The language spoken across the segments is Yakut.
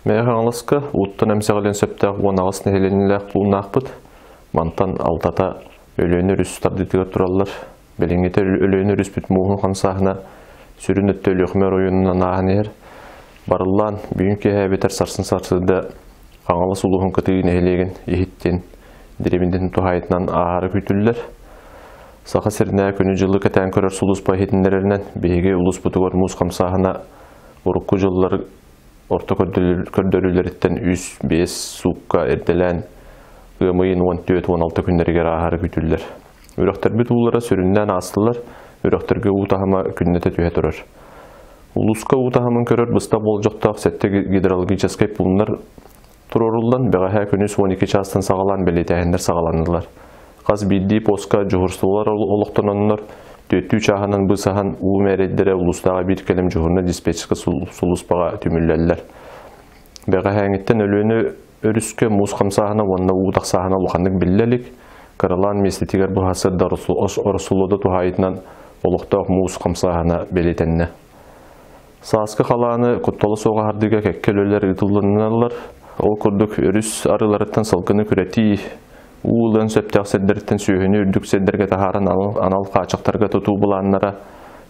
Мэҥэ Хаҥаласка ууттан эмсэҕэлиэн сөптөөх 18 нэһилиэнньэлээх пууннаахпыт. Мантан алтата Өлүөнэ өрүс тардыытыгар тураллар. Билиҥҥитэ Өлүөнэ өрүспүт мууһун хамсааһына сүрүн өттө Өлүөхүмэ оройуонунан ааһан иһэр. Барыллаан бүгүн киэһэ эбэтэр сарсын сарсыарда Хаҥалас улууһун кытыы нэһилиэгин иһиттин дэриэбинэтин туһаайытынан ааһара күүтүллэр. Саха сиринээҕи күнү-дьылы кэтээн көрөр сулууспа иһитиннэрэринэн, биһиги улууспутугар муус хамсааһына урукку дьыллар орто көрдөрүүлэриттэн 3-5 суукка эрдэлээн ыам ыйын 14-16 күннэригэр ааһара күүтүллэр. Үрэхтэрбит уулара сүрүннээн аастылар, үрэхтэргэ уу таһыма күннэтэ түһэ турар. Улууска уу таһымын көрөр быстах болдьохтоох сэттэ гидрологическай пууннар туруоруллан, бэҕэһээ күнүс 12 чаастан саҕалаан бэлиэтээһиннэр саҕаланнылар. Хас биирдии поска дьуһурсуулар олохтононнор, түөттүү чааһынан быысаһан уу мээрэйдэрэ улуустааҕы биир кэлим дьуһурна диспетчерскэй сулууспаҕа түмүллэллэр. Бэҕэһээҥиттэн Өлүөнэ өрүскэ муус хамсааһына уонна уу тахсааһына улаханнык биллэ илик. Кыралаан миэстэтигэр быһа сырда Ороссолуода туһаайытынан олохтоох муус хамсааһына бэлиэтэннэ. Сааскы халааны куттала суох аһардыыга кэккэ үлэлэр ыытыллынналар. Ол курдук, өрүс арыыларыттан салгыны күрэтии, уу ылыан сөптөөх сирдэриттэн сүөһүнү үрдүк сирдэргэ таһааран анал хааччахтарга тутуу былааннара,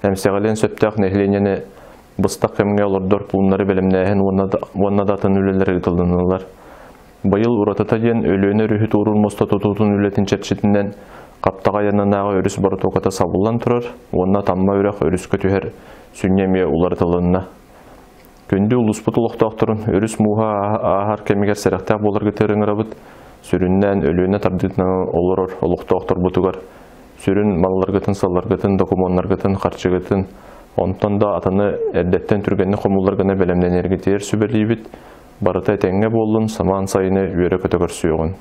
эмсэҕэлиэн сөптөөх нэһилиэнньэни быстах кэмҥэ олордор пууннары бэлэмнээһин уонна да атын үлэлэр ыытылыннылар. Быйыл уратыта диэн Өлүөнэ өрүһү туоруур муоста тутуутун үлэтин чэрчитинэн Хаптаҕай аннынааҕы өрүс боротуоката сабыллан турар уонна Тамма үрэх өрүскэ түһэр сүнньэ эмиэ уларытылынна. Күндү улууспут олохтоохторун өрүс мууһа ааһар кэмигэр сэрэхтээх буоларгытыгар ыҥырабыт. Сүрүннээн Өлүөнэ тардыытынан олорор олохтоохторбутугар сүрүн малларгытын-салларгытын, докумуоннаргытын, харчыгытын, онтон да атыны эрдэттэн түргэнник хомуллар гына бэлэмнэнэргитигэр сүбэлиибит. Барыта этэҥҥэ буоллун, самаан сайыны үөрэ-көтө көрсүөҕүн.